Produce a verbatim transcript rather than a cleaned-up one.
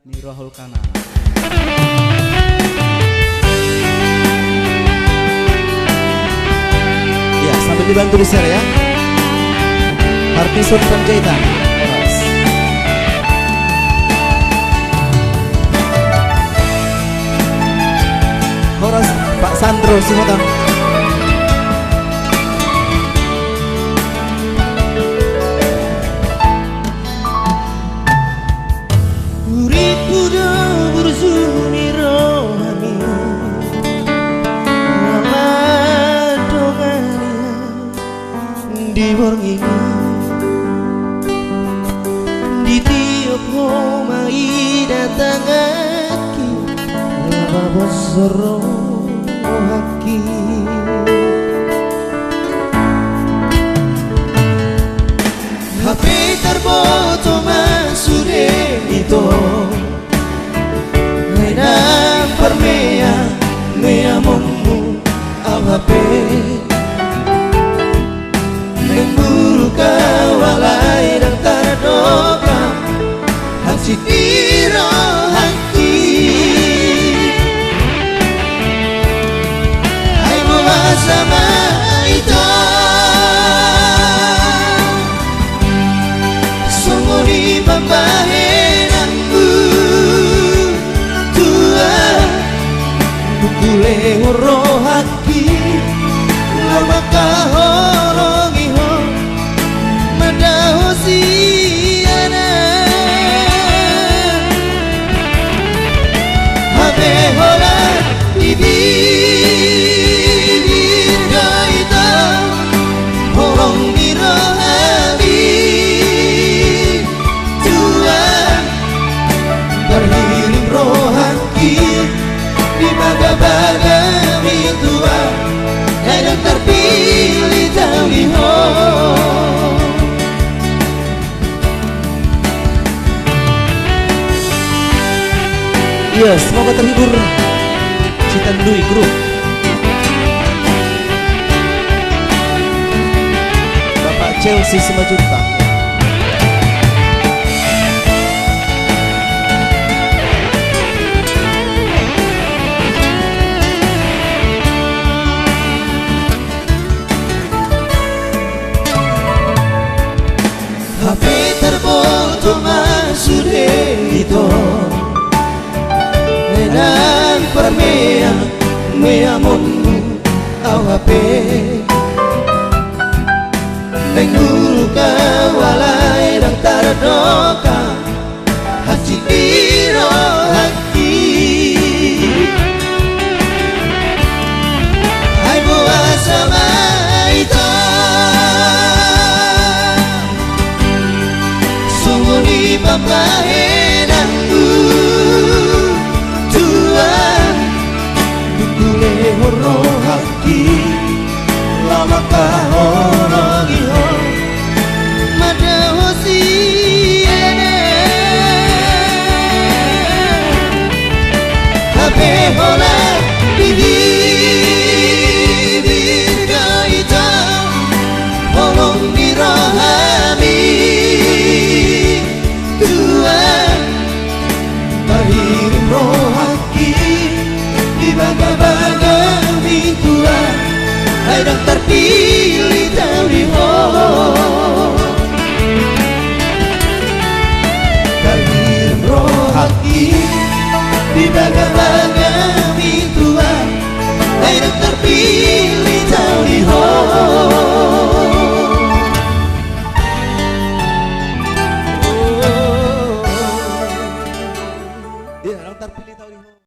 Ni roha hulkana. Ya, sambil dibantu di sana ya. Martinson Panjaitan. Horas. Horas, Pak Sandro Sihotang. Uripku do burju ni rohami, na mandongani au di borngin i. Di tiop homa i datangki, na mabosor rohangki. Hape tarboto ma sude ito, ai ndang parmeameaonmu au hape. Naeng buruk au alai ndang tardokam hansit ni rohangki. Ai boasa ma ito songon i pambahenanmu, Tuhan? Tung hulehon rohangki laho mangkaholongi ho, mandao sian ahu. Hape holan di bibir do ito holong ni rohami, Tuhan. Tarhirim rohangki di bagabaga mi, Tuhan, ai ndang tarpillit au di ho. Iya, semoga terhibur. Citandui Group. Bapak Chelsea Simanjuntak. Hape tarboto ma sude ito, ai ndang parmeameaonmu au hape. Naeng buruk au alai ndang tardokam hansit ni rohangki. Ai boasa ma ito songon i pambahenanmu, Tuhan? Tung hulehon rohangki laho mangkaholongi ho, mandao sian ahu. Hape holan di bibir do ito holong ni rohami, Tuhan. Tarhirim rohangki di bagabaga mi, Tuhan, ai ndang tarpillit au di ho. Tarhirim rohangki di bagabaga mi, Tuhan, ai ndang tarpillit au di ho. Iya, ndang tarpillit.